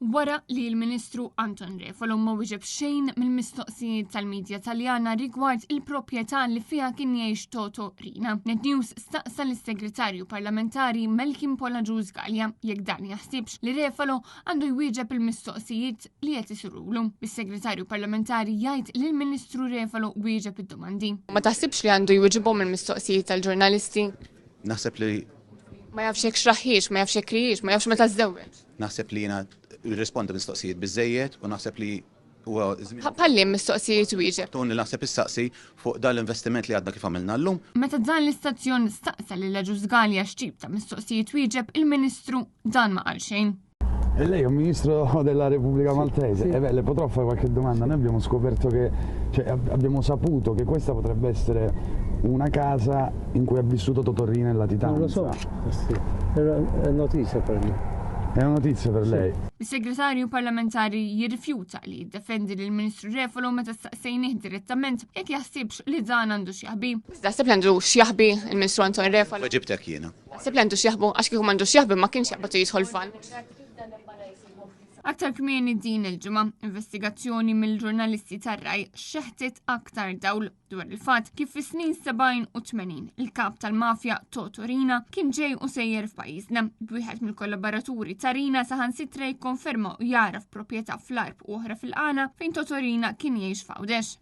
Wara li l-Ministru Anton Refalo ma wieġeb xejn mill-mistoqsijiet tal-midja Taljana rigward il-proprjetà li fiha kien jgħix Toto Rina. Net News staqsa lis-Segretarju Parlamentari Melkin Polaġus Galea jekk dan jaħsibx li Refalo għandu jwieġeb il-mistoqsijiet li qed isirulu. Bis-Segretarju Parlamentari jgħid li l-Ministru Refalo wieġeb id-domandi. Ma taħsibx li għandu jwiġibhom il-mistoqsijiet tal-ġurnalisti? Naħseb li Ma jafx jekk xraħiex, ma jafx jekk rijiex, ma jafx meta żżewweġ. Naħseb li jiena rrisponda mistoqsijiet biżejjed u naħseb li huwa żmien. Bħal mistoqsijiet wieġeb. Toni naħseb issaqsi fuq dan l-investiment li għadna kif għamilna llum. Meta dan l-istazzjon staqsa lil Agius Galea x'tip ta' mistoqsijiet wieġeb, il-Ministru dan ma qal xejn. E lei è un ministro della Repubblica Maltese. Sì. E beh, le potrò fare qualche domanda. Noi abbiamo scoperto che, cioè, abbiamo saputo che questa potrebbe essere una casa in cui ha vissuto Totò Riina in latitanza. Non lo so, sì. È una notizia per me. È una notizia per lei. Is-segretarju parlamentari jirrifjuta li jiddefendi lill ministru Refalo meta staqsejnih direttament jekk jaħsibx li dan għandu x'jaħbi. Taħseb li għandu x'jaħbi il-Ministru Anton Refalo? Weġibtek jiena. Taħseb li għandu x'jaħbu għax kieku m'għandux x'jaħbi ma kienx jaqbad jidħol fan. Aktar kmieni din il-ġimgħa, investigazzjoni mill-ġurnalisti tar-Rai xeħtet aktar dawl dwar il-fatt kif fis-snin 70 u 80 il-kap tal-mafja Toto Rina kien ġej u sejjer f'pajjiżna. B'wieħed mill-kollaboraturi ta' Rina saħansitra jikkonferma u jaraf proprjetà fl-Għarb u oħra fil-Qana fejn Toto Rina kien jgħix f'Għawdex.